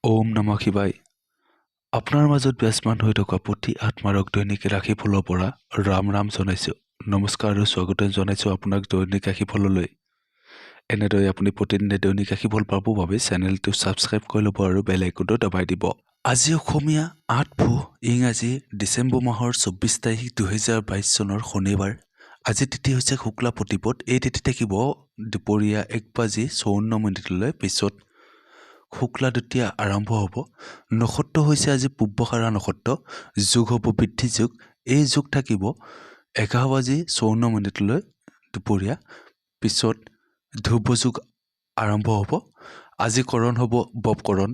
ওম নমঃ শিৱায়। আপোনাৰ মাজত বিৰাজমান হৈ থকা প্ৰতি আত্মাৰক দৈনিক ৰাশিফলৰ পৰা ৰাম ৰাম জনাইছোঁ। নমস্কাৰ আৰু স্বাগতম জনাইছোঁ আপোনাক দৈনিক ৰাশিফললৈ। এনেদৰে আপুনি প্ৰতিদিনে দৈনিক ৰাশিফল পাবৰ বাবে চেনেলটো ছাবস্ক্ৰাইব কৰি ল'ব আৰু বেল আইকনটো দবাই দিব। আজি অসমীয়া 8 পুহ, ইংৰাজী ডিচেম্বৰ মাহৰ 24 তাৰিখ, 2022 চনৰ শনিবাৰ। আজি তিথি হৈছে শুক্লা প্ৰতিপদ। এই তিথি থাকিব দুপৰীয়া 1 বাজি 54 মিনিটলৈ, পিছত শুক্লা দ্বিতীয়া আৰম্ভ হ'ব। নক্ষত্ৰ হৈছে আজি পূৰ্বাষাঢ়া নক্ষত্ৰ। যোগ হ'ব বৃদ্ধি যোগ। এই যোগ থাকিব 11 বাজি 54 মিনিটলৈ দুপৰীয়া, পিছত ধ্ৰুৱ যোগ আৰম্ভ হ'ব। আজি কৰণ হ'ব বৱকৰণ,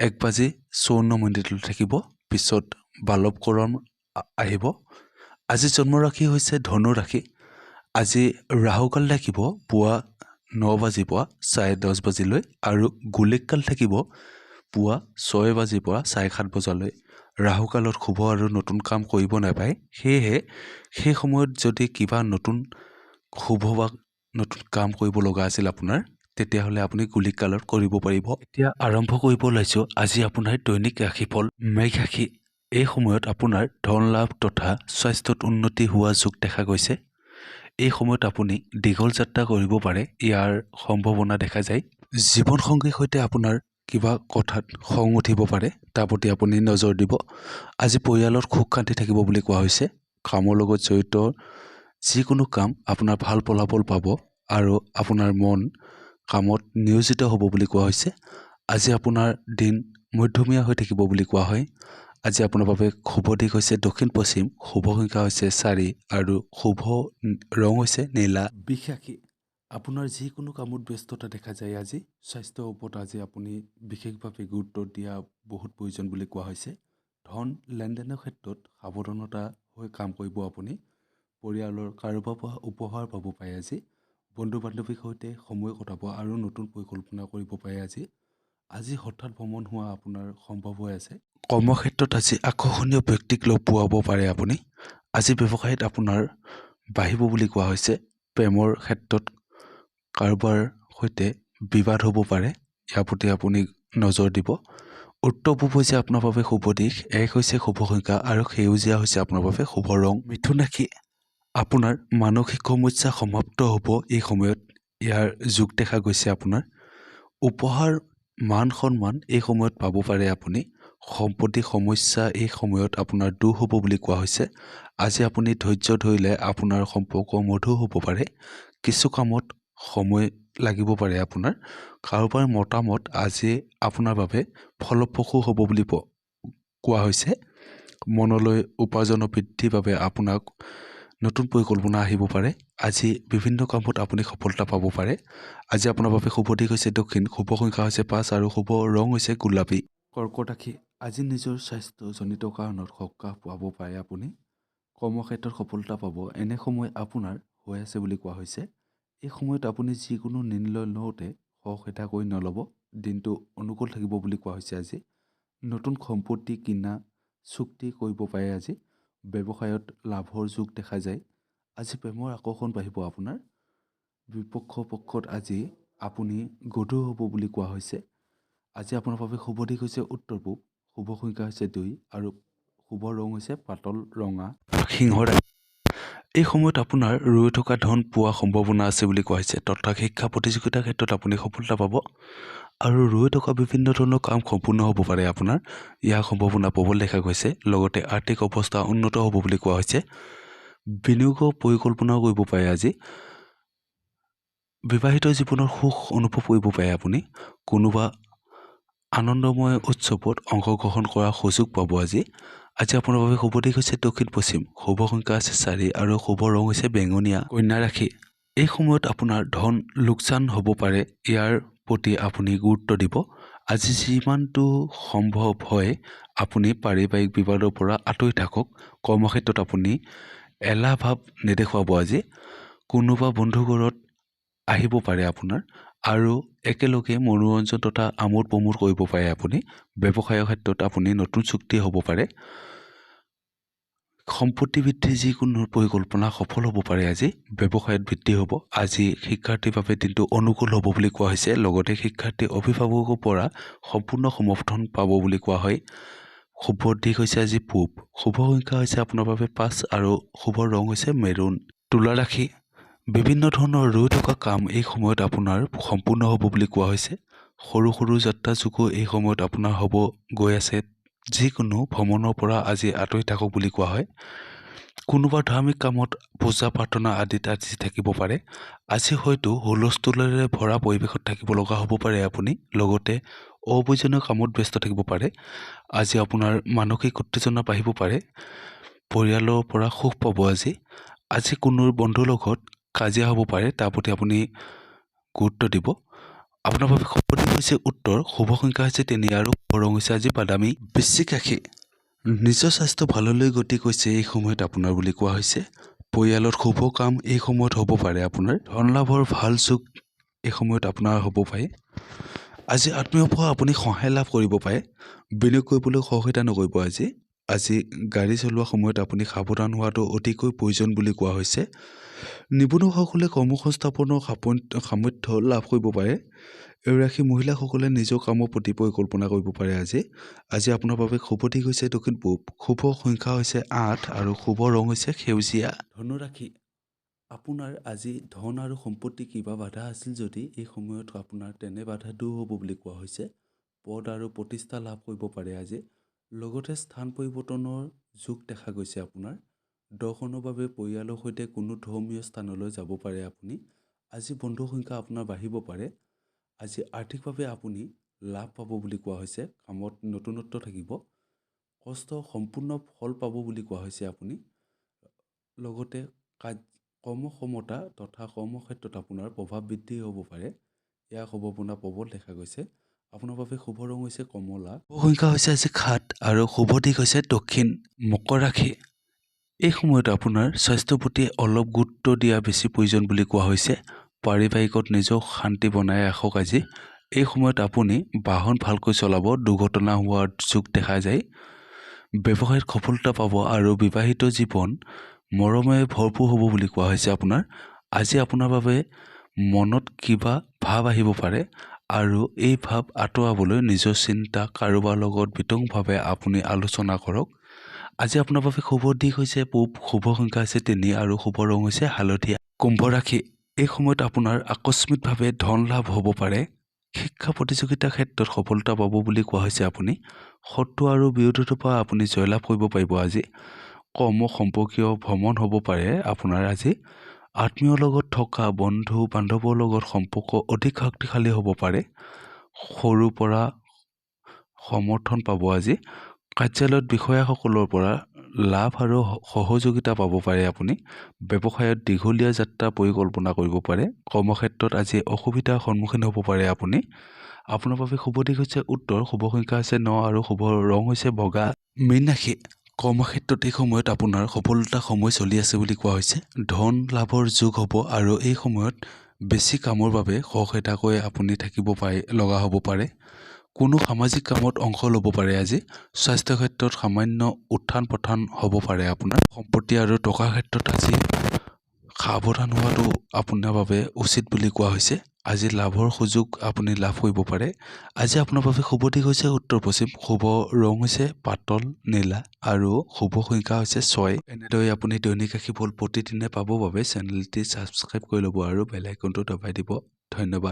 1 বাজি 54 মিনিটলৈ থাকিব, পিছত বালৱকৰণ আহিব। আজি জন্মৰাশি হৈছে ধনু ৰাশি। আজি ৰাহুকাল থাকিব পুৱা 9 বাজিৰ পৰা 10:30 বাজিলৈ আৰু গুলিক কাল থাকিব পুৱা 6 বাজিৰ পৰা 7:30 বজালৈ। ৰাহুকালত শুভ আৰু নতুন কাম কৰিব নাপায়। সেয়েহে সেই সময়ত যদি কিবা নতুন শুভ বা নতুন কাম কৰিব লগা আছিল আপোনাৰ, তেতিয়াহ'লে আপুনি গুলিক কালত কৰিব পাৰিব। এতিয়া আৰম্ভ কৰিব ওলাইছোঁ আজি আপোনাৰ দৈনিক ৰাশিফল। মেঘ ৰাশি, এই সময়ত আপোনাৰ ধন লাভ তথা স্বাস্থ্যত উন্নতি হোৱা যোগ দেখা গৈছে। এই সময়ত আপুনি দীঘল যাত্ৰা কৰিব পাৰে, ইয়াৰ সম্ভাৱনা দেখা যায়। জীৱনসংগীৰ সৈতে আপোনাৰ কিবা কথাত খং উঠিব পাৰে, তাৰ প্ৰতি আপুনি নজৰ দিব। আজি পৰিয়ালত সুখ শান্তি থাকিব বুলি কোৱা হৈছে। কামৰ লগত জড়িত যিকোনো কাম আপোনাৰ ভাল ফলাফল পাব আৰু আপোনাৰ মন কামত নিয়োজিত হ'ব বুলি কোৱা হৈছে। আজি আপোনাৰ দিন মধ্যমীয়া হৈ থাকিব বুলি কোৱা হয়। আজি আপোনাৰ বাবে শুভ দিশ হৈছে দক্ষিণ পশ্চিম, শুভ সংখ্যা হৈছে 4 আৰু শুভ ৰং হৈছে নীলা। বৃষ ৰাশি, আপোনাৰ যিকোনো কামত ব্যস্ততা দেখা যায় আজি। স্বাস্থ্যৰ ওপৰত আজি আপুনি বিশেষভাৱে গুৰুত্ব দিয়া বহুত প্ৰয়োজন বুলি কোৱা হৈছে। ধন লেনদেনৰ ক্ষেত্ৰত সাৱধানতা হৈ কাম কৰিব আপুনি। পৰিয়ালৰ কাৰোবাৰ পৰা উপহাৰ পাব পাৰে আজি। বন্ধু বান্ধৱীৰ সৈতে সময় কটাব আৰু নতুন পৰিকল্পনা কৰিব পাৰে আজি। আজি হঠাৎ ভ্ৰমণ হোৱা আপোনাৰ সম্ভৱ হৈ আছে। কৰ্মক্ষেত্ৰত আজি আকৰ্ষণীয় ব্যক্তিক লগ পোৱাব পাৰে আপুনি। আজি ব্যৱসায়ত আপোনাৰ বাঢ়িব বুলি কোৱা হৈছে। প্ৰেমৰ ক্ষেত্ৰত কাৰোবাৰ সৈতে বিবাদ হ'ব পাৰে, ইয়াৰ প্ৰতি আপুনি নজৰ দিব। উত্তৰ পূব হৈছে আপোনাৰ বাবে শুভ দিশ, 1 হৈছে শুভ সংখ্যা আৰু সেউজীয়া হৈছে আপোনাৰ বাবে শুভ ৰং। মিথুন ৰাশি, আপোনাৰ মানসিক সমস্যা সমাপ্ত হ'ব এই সময়ত, ইয়াৰ যোগ দেখা গৈছে আপোনাৰ। উপহাৰ, মান সন্মান এই সময়ত পাব পাৰে আপুনি। সম্পত্তি সমস্যা এই সময়ত আপোনাৰ দূৰ হ'ব বুলি কোৱা হৈছে। আজি আপুনি ধৈৰ্য ধৰিলে আপোনাৰ সম্পৰ্ক মধুৰ হ'ব পাৰে। কিছু কামত সময় লাগিব পাৰে আপোনাৰ। কাৰোবাৰ মতামত আজি আপোনাৰ বাবে ফলপ্ৰসূ হ'ব বুলি কোৱা হৈছে। মনলৈ উপাৰ্জনৰ বৃদ্ধিৰ বাবে আপোনাক নতুন পৰিকল্পনা আহিব পাৰে। আজি বিভিন্ন কামত আপুনি সফলতা পাব পাৰে। আজি আপোনাৰ বাবে শুভ দিশ হৈছে দক্ষিণ, শুভ সংখ্যা হৈছে 5 আৰু শুভ ৰং হৈছে গোলাপী। কৰ্কট ৰাশি, আজি নিজৰ স্বাস্থ্যজনিত কাৰণত সকাহ পাব পাৰে আপুনি। কৰ্মক্ষেত্ৰত সফলতা পাব, এনে সময় আপোনাৰ হৈ আছে বুলি কোৱা হৈছে। এই সময়ত আপুনি যিকোনো নিৰ্ণয় লওঁতে খৰখেদাকৈ নল'ব। দিনটো অনুকূল থাকিব বুলি কোৱা হৈছে। আজি নতুন সম্পত্তি কিনা চুক্তি কৰিব পাৰে। আজি ব্যৱসায়ত লাভৰ যোগ দেখা যায়। আজি প্ৰেমৰ আকৰ্ষণ বাঢ়িব আপোনাৰ। বিপক্ষ পক্ষত আজি আপুনি গধুৰ হ'ব বুলি কোৱা হৈছে। আজি আপোনাৰ বাবে শুভ দিশ হৈছে উত্তৰ পূব, শুভ সংখ্যা হৈছে 2 আৰু শুভ ৰং হৈছে পাতল ৰঙা। সিংহ ৰাশি, এই সময়ত আপোনাৰ ৰৈ থকা ধন পোৱা সম্ভাৱনা আছে বুলি কোৱা হৈছে। তথা শিক্ষা প্ৰতিযোগিতাৰ ক্ষেত্ৰত আপুনি সফলতা পাব আৰু ৰৈ থকা বিভিন্ন ধৰণৰ কাম সম্পূৰ্ণ হ'ব পাৰে আপোনাৰ, ইয়াৰ সম্ভাৱনা প্ৰবল দেখা গৈছে। লগতে আৰ্থিক অৱস্থা উন্নত হ'ব বুলি কোৱা হৈছে। বিনিয়োগৰ পৰিকল্পনাও কৰিব পাৰে। আজি বিবাহিত জীৱনৰ সুখ অনুভৱ কৰিব পাৰে আপুনি। কোনোবা আনন্দময় উৎসৱত অংশগ্ৰহণ কৰাৰ সুযোগ পাব আজি। আজি আপোনাৰ বাবে শুভ দিশ হৈছে দক্ষিণ পশ্চিম, শুভ সংখ্যা আছে 4 আৰু শুভ ৰং হৈছে বেঙুনীয়া। কন্যা ৰাশি, এই সময়ত আপোনাৰ ধন লোকচান হ'ব পাৰে, ইয়াৰ প্ৰতি আপুনি গুৰুত্ব দিব। আজি যিমানটো সম্ভৱ হয় আপুনি পাৰিবাৰিক বিবাদৰ পৰা আঁতৰি থাকক। কৰ্মক্ষেত্ৰত আপুনি এলাহ ভাৱ নেদেখুৱাব। আজি কোনোবা বন্ধু ঘৰত আহিব পাৰে আপোনাৰ আৰু একেলগে মনোৰঞ্জন তথা আমোদ প্ৰমোদ কৰিব পাৰে আপুনি। ব্যৱসায়ৰ ক্ষেত্ৰত আপুনি নতুন চুক্তি হ'ব পাৰে। সম্পত্তি বৃদ্ধিৰ যিকোনো পৰিকল্পনা সফল হ'ব পাৰে আজি। ব্যৱসায়ত বৃদ্ধি হ'ব আজি। শিক্ষাৰ্থীৰ বাবে দিনটো অনুকূল হ'ব বুলি কোৱা হৈছে। লগতে শিক্ষাৰ্থী অভিভাৱকৰ পৰা সম্পূৰ্ণ সমৰ্থন পাব বুলি কোৱা হয়। শুভ দিশ হৈছে আজি পূব। শুভ সংখ্যা হৈছে আপোনাৰ বাবে 5 আৰু শুভ ৰং হৈছে মেৰুণ। তুলা ৰাশি, বিভিন্ন ধৰণৰ ৰৈ থকা কাম এই সময়ত আপোনাৰ সম্পূৰ্ণ হ'ব বুলি কোৱা হৈছে। সৰু সৰু যাত্ৰা যোগো এই সময়ত আপোনাৰ হ'ব গৈ আছে। যিকোনো ভ্ৰমণৰ পৰা আজি আঁতৰি থাকক বুলি কোৱা হয়। কোনোবা ধাৰ্মিক কামত, পূজা প্ৰাৰ্থনা আদিত আজি থাকিব পাৰে। আজি হয়তো হুলস্থুলেৰে ভৰা পৰিৱেশত থাকিব লগা হ'ব পাৰে আপুনি। লগতে অপ্ৰয়োজনীয় কামত ব্যস্ত থাকিব পাৰে। আজি আপোনাৰ মানসিক উত্তেজনা বাঢ়িব পাৰে। পৰিয়ালৰ পৰা সুখ পাব আজি। আজি কোনো বন্ধুৰ লগত কাজিয়া হ'ব পাৰে, তাৰ প্ৰতি আপুনি গুৰুত্ব দিব। আপোনাৰ বাবে শুভ দিশ হৈছে উত্তৰ। শুভ সংখ্যা হৈছে 3 আৰু শুভ ৰং হৈছে আজি বাদামী। বৃশ্চিক ৰাশি, নিজৰ স্বাস্থ্য ভাললৈ গতি কৰিছে এই সময়ত আপোনাৰ বুলি কোৱা হৈছে। পৰিয়ালত শুভ কাম এই সময়ত হ'ব পাৰে আপোনাৰ। ধন লাভৰ ভাল যোগ এই সময়ত আপোনাৰ হ'ব পাৰে। আজি আত্মীয়ৰ পৰা আপুনি সহায় লাভ কৰিব পাৰে। বিনিয়োগ কৰিবলৈ খৰখেদা নকৰিব আজি। আজি গাড়ী চলোৱাৰ সময়ত আপুনি সাৱধান হোৱাটো অতিকৈ প্ৰয়োজন বুলি কোৱা হৈছে। নিবনুৱাসকলে কৰ্মসংস্থাপনৰ সামৰ্থ্য লাভ কৰিব পাৰে। এই ৰাশি মহিলাসকলে নিজৰ কামৰ প্ৰতি পৰিকল্পনা কৰিব পাৰে আজি। আজি আপোনাৰ বাবে শুভ দিশ হৈছে দক্ষিণ পূব। শুভ সংখ্যা হৈছে 8 আৰু শুভ ৰং হৈছে সেউজীয়া। ধনুৰাশি, আপোনাৰ আজি ধন আৰু সম্পত্তি কিবা বাধা আছিল যদি এই সময়ত আপোনাৰ তেনে বাধা দূৰ হ'ব বুলি কোৱা হৈছে। পদ আৰু প্ৰতিষ্ঠা লাভ কৰিব পাৰে আজি। লগতে স্থান পৰিৱৰ্তনৰ যোগ দেখা গৈছে আপোনাৰ। দৰ্শনৰ বাবে পৰিয়ালৰ সৈতে কোনো ধৰ্মীয় স্থানলৈ যাব পাৰে আপুনি। আজি বন্ধুৰ সংখ্যা আপোনাৰ বাঢ়িব পাৰে। আজি আৰ্থিকভাৱে আপুনি লাভ পাব বুলি কোৱা হৈছে। কামত নতুনত্ব থাকিব। কষ্ট সম্পূৰ্ণ ফল পাব বুলি কোৱা হৈছে আপুনি। লগতে কৰ্মক্ষমতা তথা কৰ্মক্ষেত্ৰত আপোনাৰ প্ৰভাৱ বৃদ্ধি হ'ব পাৰে। ইয়াৰ সম্ভাৱনা প্ৰবল দেখা গৈছে। আপোনাৰ বাবে শুভ ৰং হৈছে কমলা। শুভ সংখ্যা হৈছে আজি 7 আৰু শুভ দিশ হৈছে দক্ষিণ। মকৰ ৰাশি, এই সময়ত আপোনাৰ স্বাস্থ্যৰ প্ৰতি অলপ গুৰুত্ব দিয়া বেছি প্ৰয়োজন বুলি কোৱা হৈছে। পাৰিবাৰিকত নিজক শান্তি বনাই ৰাখক আজি। এই সময়ত আপুনি বাহন ভালকৈ চলাব, দুৰ্ঘটনা হোৱাৰ যোগ দেখা যায়। ব্যৱসায়ত সফলতা পাব আৰু বিবাহিত জীৱন মৰমেৰে ভৰপূৰ হ'ব বুলি কোৱা হৈছে আপোনাৰ। আজি আপোনাৰ বাবে মনত কিবা ভাৱ আহিব পাৰে আৰু এই ভাৱ আঁতৰাবলৈ নিজৰ চিন্তা কাৰোবাৰ লগত বিতংভাৱে আপুনি আলোচনা কৰক। আজি আপোনাৰ বাবে শুভ দিশ হৈছে পূব। শুভ সংখ্যা হৈছে 3 আৰু শুভ ৰং হৈছে হালধীয়া। কুম্ভ ৰাশি, এই সময়ত আপোনাৰ আকস্মিকভাৱে ধন লাভ হ'ব পাৰে। শিক্ষা প্ৰতিযোগিতাৰ ক্ষেত্ৰত সফলতা পাব বুলি কোৱা হৈছে আপুনি। শত্ৰু আৰু বিৰোধীৰ পৰা আপুনি জয়লাভ কৰিব পাৰিব আজি। কৰ্ম সম্পৰ্কীয় ভ্ৰমণ হ'ব পাৰে আপোনাৰ আজি। আত্মীয়ৰ লগত থকা বন্ধু বান্ধৱৰ লগত সম্পৰ্ক অধিক শক্তিশালী হ'ব পাৰে। সৰুৰ পৰা সমৰ্থন পাব আজি। কাৰ্যালয়ত বিষয়াসকলৰ পৰা লাভ আৰু সহযোগিতা পাব পাৰে আপুনি। ব্যৱসায়ত দীঘলীয়া যাত্ৰা পৰিকল্পনা কৰিব পাৰে। কৰ্মক্ষেত্ৰত আজি অসুবিধাৰ সন্মুখীন হ'ব পাৰে আপুনি। আপোনাৰ বাবে শুভ দিশ হৈছে উত্তৰ। শুভ সংখ্যা হৈছে 9 আৰু শুভ ৰং হৈছে বগা। মীন ৰাশি, কৰ্মক্ষেত্ৰত এই সময়ত আপোনাৰ সফলতা সময় চলি আছে বুলি কোৱা হৈছে। ধন লাভৰ যোগ হ'ব আৰু এই সময়ত বেছি কামৰ বাবে খৰখেদাকৈ আপুনি থাকিব পাৰে লগা হ'ব পাৰে। কোনো সামাজিক কামত অংশ ল'ব পাৰে আজি। স্বাস্থ্য ক্ষেত্ৰত সামান্য উত্থান পতন হ'ব পাৰে আপোনাৰ। সম্পত্তি আৰু টকাৰ ক্ষেত্ৰত আজি সাৱধান হোৱাটো আপোনাৰ বাবে উচিত বুলি কোৱা হৈছে। আজি লাভৰ সুযোগ আপুনি লাভ কৰিব পাৰে। আজি আপোনাৰ বাবে শুভ দিশ হৈছে উত্তৰ পশ্চিম। শুভ ৰং হৈছে পাতল নীলা আৰু শুভ সংখ্যা হৈছে 6। এনেদৰে আপুনি দৈনিক ৰাশিফল প্ৰতিদিনে পাবৰ বাবে চেনেলটি ছাবস্ক্ৰাইব কৰি ল'ব আৰু বেল আইকনটো দবাই দিব। ধন্যবাদ।